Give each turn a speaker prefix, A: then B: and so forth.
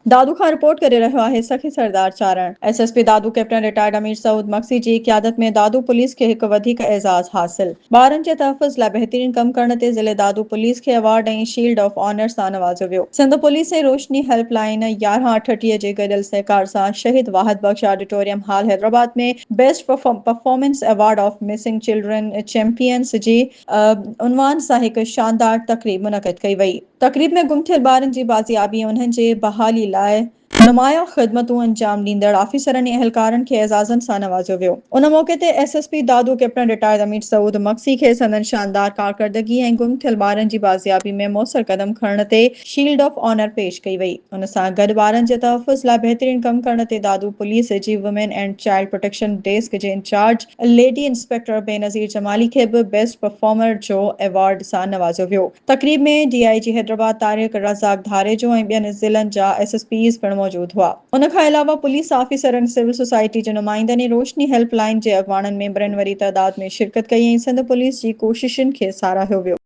A: دادو کان رپورٽ ڪري رهيو آهي Sakhi Sardar Charan. S S P Dadu captain retired Amir Saud Magsi جي قيادت ۾ دادو پوليس کي هڪ وڌيڪ اعزاز حاصل. ٻارن جي تحفظ لاء بهترين ڪم ڪرڻ تي ضلعي دادو پوليس کي ايوارڊ ۽ شيلڊ آف آنر سان نوازيو ويو. سنڌ پوليس ۽ روشني هيلپ لائين 11 38 جي گڏيل سهڪار سان Shaheed Wahid Bakhsh auditorium hall Hyderabad ۾ best performance award of missing children champions جي عنوان سان هڪ شاندار تقريب منعقد ڪئي وئي. تقريب ۾ گم ٿيل ٻارن جي بازيابي ۽ انهن جي بحالي لاء نمايان خدمتون انجام ڏيندڙ آفيسرن ۽ اهلڪارن کي اعزازن سان نوازيو ويو. ان موقعي تي S S P Dadu captain retired Amir Saud Magsi کي سندن شاندار ڪارڪردگي ۽ گم ٿيل ٻارن جي بازيابي ۾ موثر قدم کڻڻ تي شيلڊ آف آنر پيش ڪئي وئي. ان سان گڏ ٻارن جي تحفظ لاء بهترين ڪم ڪرڻ تي دادو پوليس جي women and child protection desk جي incharge lady inspector Benazir Jamali کي به بيسٽ پرفارمر جو ايوارڊ سان نوازيو ويو. تقريب ۾ D I G Hyderabad Tariq Razzaq Dharejo ۽ ٻين ضلعن جا ايس ايس پيز پڻ موجود هئا. ان کان علاوه پوليس آفيسرن، سول سوسائٽي جي نمائندن ۽ روشني هيلپ لائين جي اڳواڻن ميمبرن وڏي تعداد ۾ شرڪت ڪئي ۽ سنڌ پوليس جي ڪوششن کي ساراهيو ويو.